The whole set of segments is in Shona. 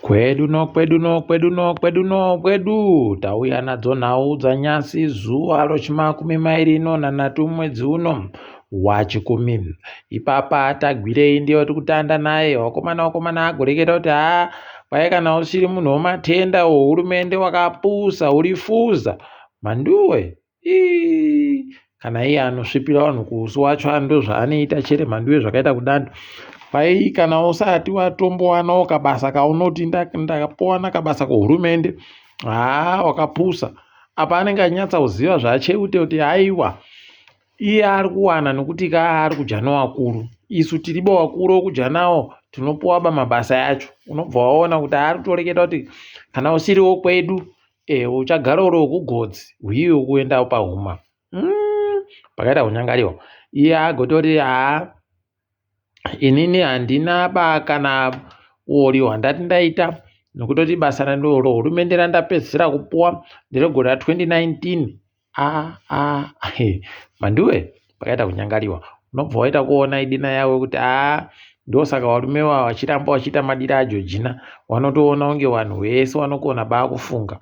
Kwedu no kwedu no kwedu no kwedu no kwedu tauya nadzo nhau dzanyasi zuva rochimakumi mairi no nanhatu mwedzi uno wachikumi. Ipapa Tagwirei ndiye watikutanda naye wakomana wakomana agoreketa kuti haa kwai kana usiri munhu wematenda wehurumende wakapusa uri fuza mhanduwe Ii, kana iye anosvipira vanhu kuusi wacho ndozvaanoita chere mhanduwe zvakaita kudando kwai kana usati watombowanawo kabasa kaunoti ndakapowana kabasa kuhurumende haa wakapusa apa anenge achinyatsa kuziva zvaacheute kuti haiwa iye ari kuwana nokuti ka ari kudya newakuru isu tiribo wakuru okudya nawo tinopuwa ba mabasa yacho unobva waona kuti ari kutoreketa kuti kana usiriwo kwedu e, uchagara uri wekugodzi hwiyo kuenda pahuma pakaita kunyangariwa iye agotori haa inini handina ba kana uori hwandati ndaita nokutoti basa rohurumende randapedzisira kupuwa nderegore ra 2019 a a manduwe pakaita kunyangariwa unobva waita kuona idina yavo kuti aa ndosaka varume vava vachiramba vachiita madira ajojina vanotoona kunge vanhu vese vanokona baa kufunga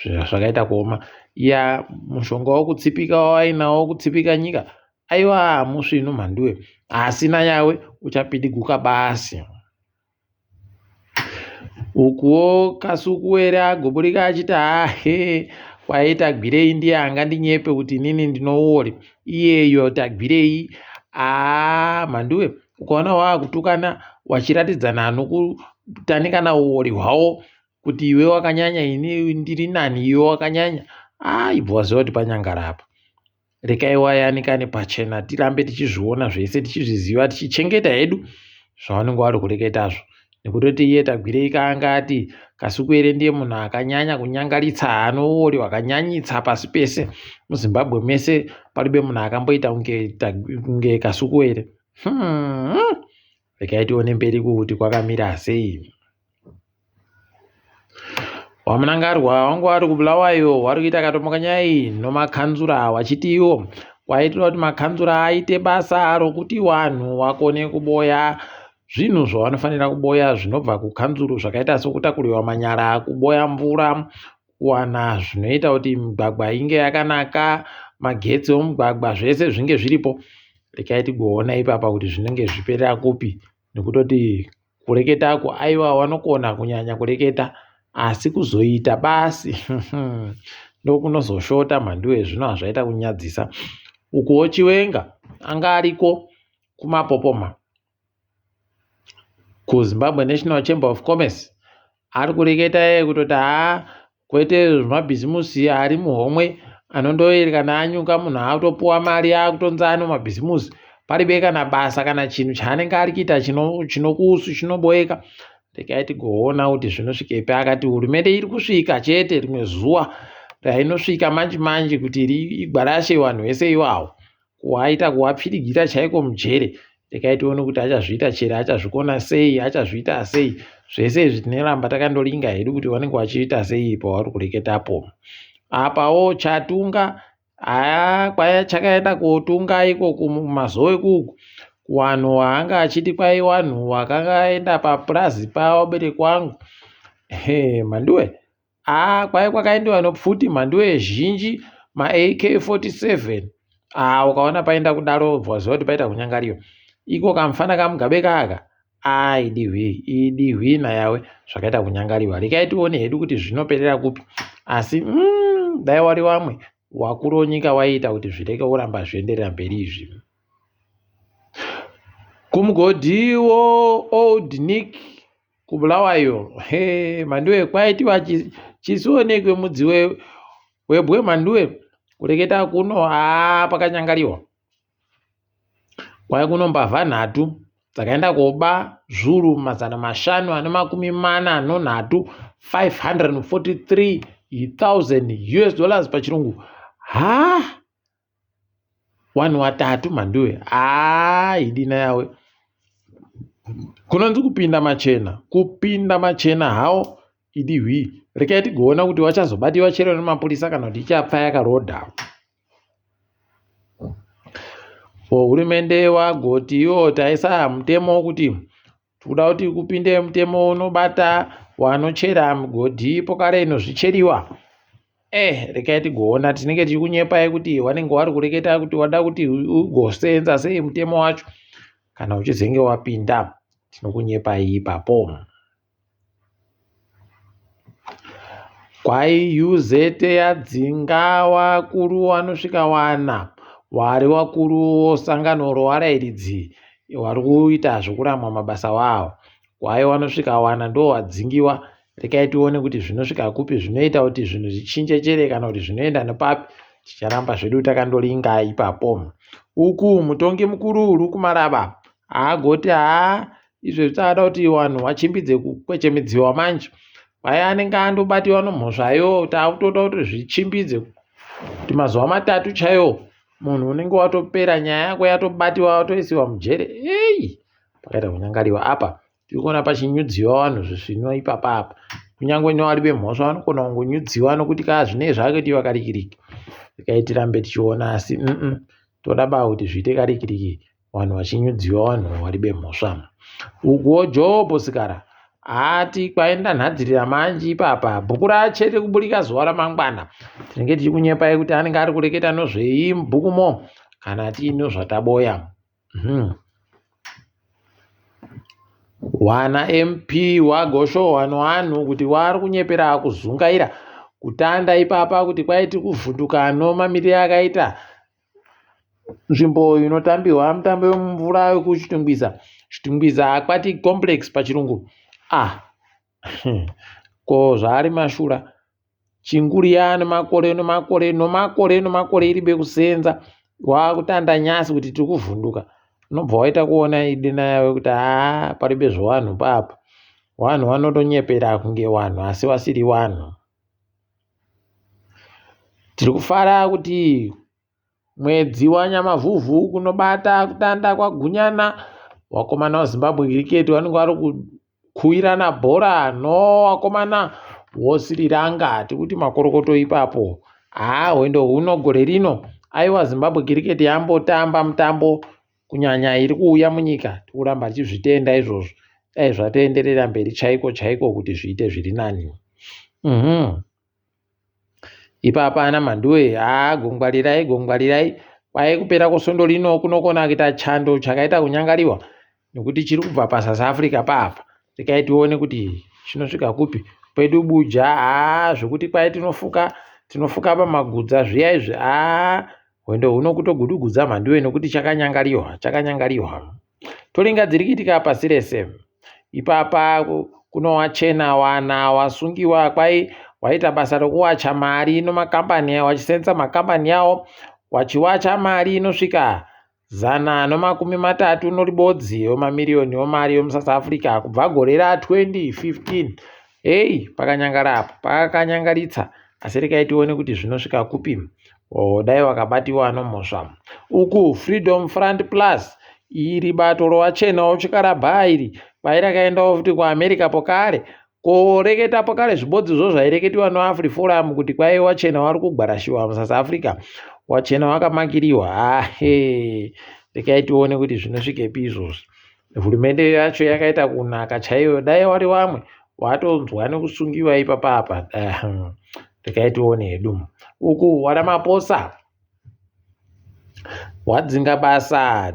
zviro zvakaita kuoma ya mushonga wokutsipika wawainawo wokutsipika nyika aiwa musvinu mhanduwe asina yawe uchapidiguka basi Ukuwo Kasukuwere agoburika achiti hahe kwai Tagwirei ndiye angandinyepe kuti inini ndinouori iyeyo Tagwirei haa mhanduwe ukaona waakutukana wachiratidzana anokutanikana uori hwawo kuti iwe wakanyanya ini ndiri nani iwe wakanyanya aa ibva waziva kuti panyangara apa. Rekai wayanikane pachena tirambe tichizviona zvese tichizviziva tichichengeta hedu zvavanenge vari kureketazvo nekutoti iye Tagwirei kaanga ati Kasukuwere ndiye munhu akanyanya kunyangaritsa anouori hwakanyanyitsa pasi pese muZimbabwe mese paribe munhu akamboita kunge, kunge Kasukuwere hmm. Rekai tione mberi kuti kwakamira sei. VaMnangagwa vangu vari kuBulawayo vari kuita katomokanyai nomakanzura vachiti ivo kwaitira kuti makanzura aite basa rokuti vanhu vakone kuboya zvinhu zvavanofanira kuboya zvinobva kukanzuru zvakaita sokutakurirwa manyara, kuboya mvura, kuwana zvinoita kuti migwagwa inge yakanaka, magetsi emumugwagwa zvese zvinge zviripo. Rekai tigoona ipapa kuti zvinenge zvichiperera kupi nekutoti Kureketa ako aiwa wanokona kunyanya kureketa asi kuzoita basi ndokunozoshota mhanduwe zvino hazvaita kunyadzisa. Ukuwo Chiwenga anga ariko kumapopoma kuZimbabwe National Chamber of Commerce ari kureketa iye kutoti haa Kwete zvemabhizimusi ari muhomwe anondoeri kana anyuka munhu akutopuwa mari akutonzi ano mabhizimusi paribe kana basa kana chinhu chaanenge ari kuita chinokusu chinoboeka regai tigoona kuti zvinosvikepi akati hurumende iri kusvika chete rimwe zuva rainosvika manji manji kuti igwarashe vanhu vese iwawo kuwaita kuwapfirigira chaiko mujere rekai tione kuti achazviita chere achazvikona sei achazviita sei zvese izvi tinoramba takandoringa hedu kuti vanenge vachiita sei pavari kureketapo apawo chatunga aya kwaya chakaenda kotunga iko kumazowe kuku kuvanhu waanga achiti kwai vanhu vakanga papurazi pavabereki wangu he mhanduwe Haa kwai kwakaendiwa nopfuti mhanduwe zhinji maAK 47 haa ukaona paenda kudaro wobva waziva kuti paita kunyangariwa iko kamufana kamugabe kaka aa idihwi idihwi nayawe zvakaita kunyangariwa rekai tione hedu kuti zvinoperera kupi asi mm, dai wari wamwe wakuru wenyika waiita kuti zvireke kuramba zvienderera mberi izvi kumugodhi wo old nick kuBulawayo he Mhanduwe kwaitiwa chisionekwe mudzi webwe Mhanduwe kureketa kuno haa pakanyangariwa kwai kuno mbavha nhatu dzakaenda koba zvuru 543 543,000 US dollars pachirungu haa Wanhu watatu mhanduwe haa idina yawe kunonzi kupinda machena kupinda machena hawo idi hwii rekai tigoona kuti wachazobatiwa chero nemapurisa kana kuti ichapfa yakarodha hurumende wagoti iwo taisa mutemo wekuti Tikuda kuti kupinde mutemo unobata wanochera migodhi pokare inozvicheriwa. Eh, regai tigoona tinenge tiri kunyepai kuti wanenge wari kureketa kuti wada kuti ugoseenza sei mutemo wacho kana uchizenge wapinda tinokunyepai ipapo. Kwai UZ yadzinga wakuru wanosvika wana wari wakuru wosangano rowarairidzi wari kuita zvokuramwa mabasa wawo. Kwai wanosvika wana ndo wadzingiwa. Rekai tione kuti zvinosvika kupi zvinoita kuti zvinhu zvichinje chere kana kuti zvinoenda nepapi. Ticharamba zvedu takandoringa ipapo. Uku mutongi mukuru Luke Malaba haagoti haa izvezvi taada kuti vanhu vachimbidze kukwechemidziwa manje vaya anenge andobatiwa nomhosvayo takutoda kuti zvichimbidze kuti mazuva matatu chaiwo munhu unenge watopera nyaya yako yatobatiwa watoisiwa mujere ei pakaita kunyangariwa apa tiri kuona pachinyudziwa vanhu zvisvino ipapa apa kunyange nevari vemhosva vanokona kungonyudziwa nokuti kaa zvinei zvaakuitiwa karikiriki regai tirambe tichiona asi mm toda baa kuti zviite karikiriki vanhu vachinyudziwa vanhu vari bemhosva ukuwo jobho sikara ati kwaenda nhadzirira manji ipapa bhuku rachete kuburika zuva ramangwana tinenge tichikunyepai kuti anenge ari kureketa nozvei mubhukumo kana tiino zvataboya hmm. Wana MP wagoshohwa noanhu kuti wari kunyepera kuzungaira kutanda ipapa kuti kwaiti kuvhunduka no mamirire akaita Nzvimbo inotambirwa mutambo wemumvura wekuChitungwiza. Chitungwiza Aquatic Complex pachirungu. Ah, ko zvaari mashura. Chinguri yaane makore nemakore nomakore nomakore iri bekuseenza wakutanda nyasi kuti tiri kuvhunduka. Unobva waita kuona idi nayo kuti haa paribe zvewanhu paapa. Wanhu wanotonyepera kunge wanhu asi wasiri wanhu. Tiri kufara kuti Mwedzi waNyamavhuvhu kunobata kutanda kwaGunyana. Vakomana veZimbabwe Cricket vanenge vari kukwirana bhora no vakomana voSri Lanka. Tikuti makorokoto ipapo. Haa hwendo huno gore rino aiwa Zimbabwe Cricket yambotamba mutambo kunyanya iri kuuya munyika. Tikuramba tichizvitenda izvozvo. Dai zvatoenderera mberi chaiko chaiko kuti zviite zviri nani. Mhm. Ipapa ana Mhanduwe haa gongwarirai gongwarirai kwai kupera kwesvondo rino kunokona kuita chando chakaita kunyangariwa nekuti chiri kubva paSouth Africa paapa rekai tione kuti chinosvika kupi kwedu Buja haa zvekuti kwai tinofuka tinofuka pamagudza zviya izvi haa hwendo huno kutogudugudza Mhanduwe nekuti chakanyangariwa chakanyangariwa. Toringa dziri kuitika pasi rese. Ipapa kunowachena wana wasungiwa kwai waita basa rokuwacha mari nomakambani wachisenza makambani yawo wachiwacha mari inosvika zana nomakumi matatu noribodzi wemamiriyoni wemari yomuSouth Africa kubva gore ra 2015 Hey, pakanyangara apa pakanyangaritsa asi rekai tione kuti zvinosvika kupi. Oh, dai wakabatiwa nomhosva. Uku Freedom Front Plus iri bato rovachena uchikarabhaa iri kwai rakaendawo futi kuAmerica pokare koreketa pokare zvibodzi zvo zvaireketiwa noAfriForum kuti kwai wachena wari kugwarashiwa muSouth Africa wachena wakamakiriwa ahe rekai tione kuti zvinosvikepi izvozvi Hurumende yacho yakaita kunaka chaiyo dai wari wamwe watonzwa nekusungiwa ipapa apa regai tione hedu uku waRamaphosa wadzinga basa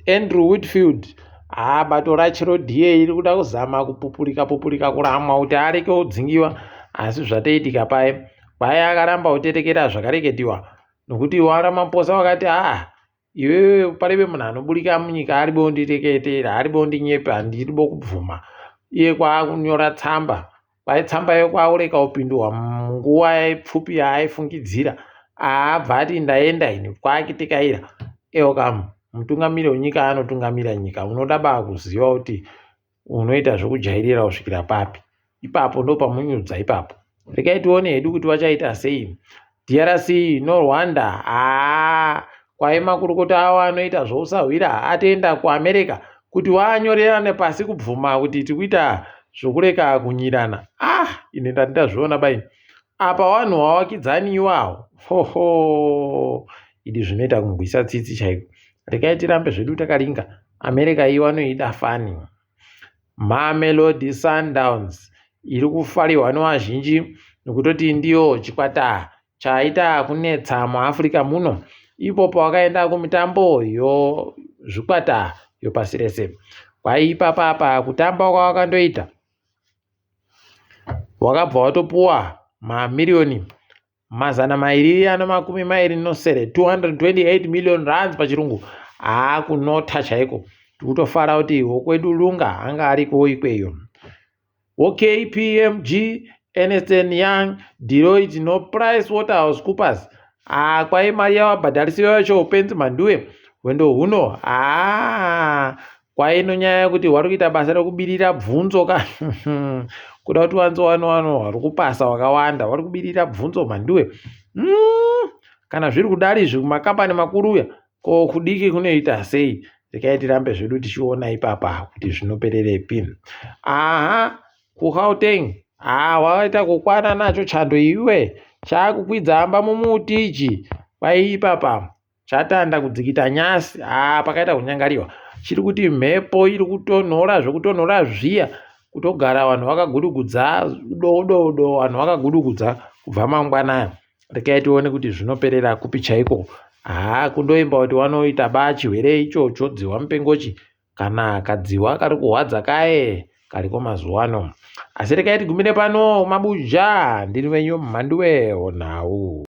Andrew Whitfield haa bato rachero DA iri kuda kuzama kupupurika pupurika kuramwa kuti areke kudzingiwa asi zvatoitika paye paye akaramba kutetekera zvakareketiwa nokuti waRamaphosa wakati haa Iwewe paribe munhu anoburika munyika aribe kundireketera aribe kundinyepa handiribo kubvuma iye kwaakunyora tsamba kwai tsamba iyo kwaakureka kupindurwa munguva pfupi yaaifungidzira aabva ati ndaenda ini kwaakitikaira eoka mutungamiri wenyika anotungamira nyika unoda baa kuziva kuti unoita zvekujairira kusvikira papi ipapo ndopamunyudza ipapo regai tione hedu kuti vachaita sei drc norwanda haa kwai makurukota avo anoita zvousahwira atoenda kuamerica kuti waanyorerane pasi kubvuma kuti tikuita zvokureka kunyirana ah ini ndati ndazviona baini apa wanhu wawakidzani iwawo hoho idi zvinoita kungwisa tsitsi chaiko regai tirambe zvedu takaringa america iyi wanoida fani. Mamelodi Sundowns iri kufarirwa nevazhinji nokutoti ndiyo chikwata chaita kunetsa muAfrica muno ipo pawakaenda kumitambo yozvikwata yopasi rese. Kwaipapapa kutamba kwawakandoita wakabva watopuwa mamiriyoni 227, 228 million rands pachirungu. Haa, kunota chaiko. Tikutofara kuti wokwedu Lunga anga ariko ikweyo. WoKPMG, Ernst Young, Deloitte noPrice Waterhouse Coopers. Haa, kwai mari yavabhadharisiwa yacho upenzi mhanduwe hwendo huno. Haa, kwaino nyaya yekuti hwari kuita basa rekubirira bvunzo ka kuda kuti wanzo wano hwari kupasa wakawanda hwari kubirira bvunzo mhanduwe. Kana zviri kudari izvi kumakambani makuru uya, ko kudiki kunoita sei? Rekai tirambe zvedu tichiona ipapa kuti zvinopererepi. Aha, kuGauteng, haa, wakaita kukwana nacho chando iwe, chaakukwidza hamba mumuti ichi. Kwai ipapa chatanda kudzikita nyasi. Haa, pakaita kunyangariwa. Chiri kuti mhepo iri kutonhora zvekutonhora zviya, kutogara vanhu vakagudugudza dododo, vanhu vakagudugudza kubva mangwanaya. Rekai tione kuti zvinoperera kupi chaiko. Haa, kundoimba kuti wanoita ba chirwere ichocho dzihwa mupengochi kana kadziwa kari kuhwadza kaye kariko mazuva ano. Asi rekai tigumire pano mabuja. Ndiri wenyu Mhanduwe Nhau.